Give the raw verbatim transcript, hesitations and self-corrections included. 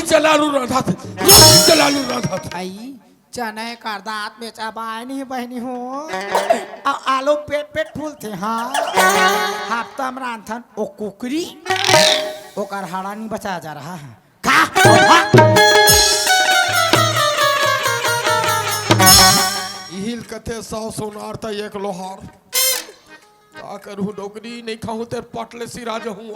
जलालू रांधत हे, जलालू रांधत हे। आई, चने कर दांत में चबाए नहीं बहिनी हो। आ, आलू पेट पेट फूलथे, हाँ। हफ्ता में रांधथन ओ कुकरी, ओकर हाड़ा नहीं बचा जा रहा है। का? हाँ? इहिल कथे सौ सोनार त एक लोहार। का करूं डोकरी, नहीं खाऊं तेर पट ले सिरा जहूं।